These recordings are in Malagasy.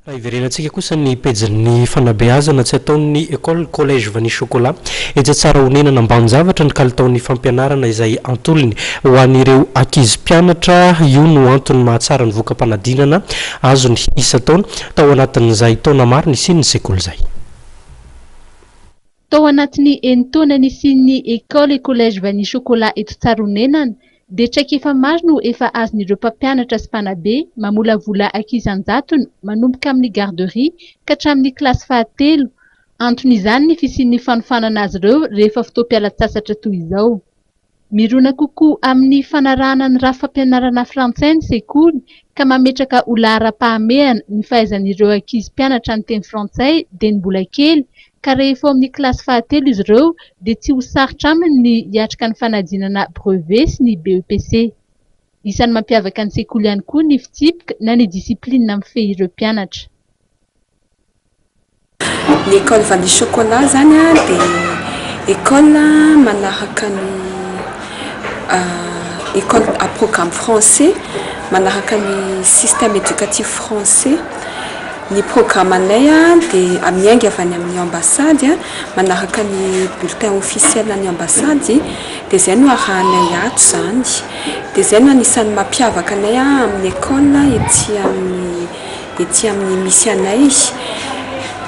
Raha hiverenantsika kosa ny pejin'ny fanabeazana, tsy ataon'ny Ecole Collège Vanille Chocolat etsy Tsarahonenana ambanin-javatra ny kalitaon'ny fampianarana izay antolony ho an'ireo ankizy mpianatra. Io no antony mahatsara ny voka-panadinana azony isan-taona tao anatin'izay taona maro nisian'ny sekoly izay. Tao anatin'ny enin-taona nisian'ny Ecole et Collège Vanille Chocolat eto Tsarahonenana dia traikefa maro no efa azon'ireo mpampianatra sy mpanabe mamolavola ankizy an-jatony manomboka amin'ny garderie ka hatramin'ny kilasy fahatelo. Anton'izany ny fisian'ny fanofanana azy ireo rehefa fotoam-pialan-tsasatra toy izao. Mirona kokoa amin'ny fanarahana ny rafi-pampianarana frantsay ny sekoly ka mametraka ho laharam-pahamehana ny fahaizan'ireo ankizy mpianatra ny teny frantsay dieny mbola kely ka rehefa ao amin'ny kilasy fahatelo izy ireo dia tsy ho sarotra aminy ny hiatrika ny fanadinana brevet sy ny BEPC. Isan'ny mampiavaka ny sekoly ihany koa ny fitsipika na ny discipline mifehy ireo mpianatra. Ny école Vanille Chocolat zany a dia école manaraka ny école à programme français, manaraka ny système éducatif français. Ny programme anay a dia miainga avy any amin'ny ambassade a, manaraka ny bulletin officiel ny ambassade, dia zay no arahanay ato zany. Dia zay no anisan'ny mampiavaka anay a amin'ny école ety amin'ny misy anay.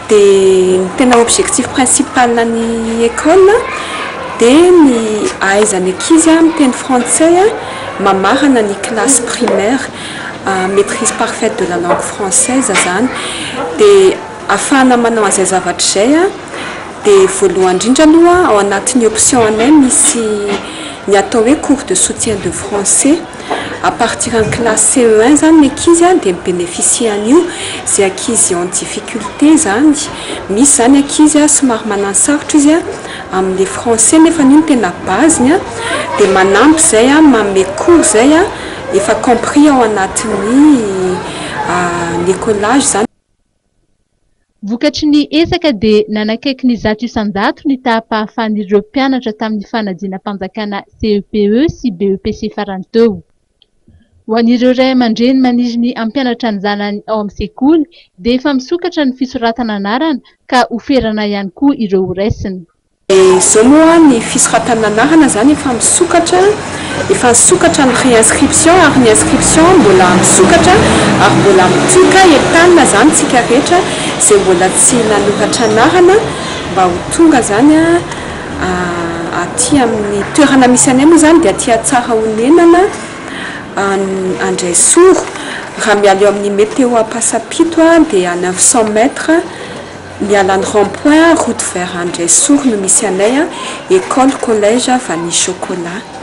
Dia ny tena objectif principal ny école dia ny ahaizany ankizy a miteny frantsay a mamarana ny classe primaire, maîtrise parfaite de la langue française zany. Dia ahafahana manao an'izay zavatra izay a dia voalohany indrindra aloha, ao anatin'ny option anay misy ny atao hoe cours de soutien de français à partir en classe CE1 zany. Ny ankizy a dia mibénéficier an'io, zay ankizy en difficulté zany. Misy zany ankizy a somary manano sarotra izy a amin'le français, nefa n'io no tena base-ny a dia manampy zay a manome cours zay a efa compris ao anatin'ny ny écolage zany. Vokatry ny ezaka dia nanakaiky ny 100% ny taha-pahafahan'ireo mpianatra tamin'ny fanadinam-panjakana CEPE sy BEPC farany teo. Ho an'ireo ray aman-dreny maniry ny hampianatra ny zanany ao amin'ny sekoly dia efa misokatra ny fisoratana anarana ka hoferana ihany koa ireo horaisina. Zao moa ny fisoratana anarana zany efa misokatra, efa nisokatra ny préinscription ary ny inscription mbola misokatra ary mbola mitoka. Entanina zany tsika rehetra zay mbola tsy nanoratra anarana mba ho tonga zany a aty amin'ny toerana misy anay moa zany, dia aty Tsarahonenana Andraisoro. Raha miala eo amin'ny météo Ampasapito a dia à 900 mètres miala ny rond point, route vers Andraisoro no misy anay a, école collège Vanille Chocolat.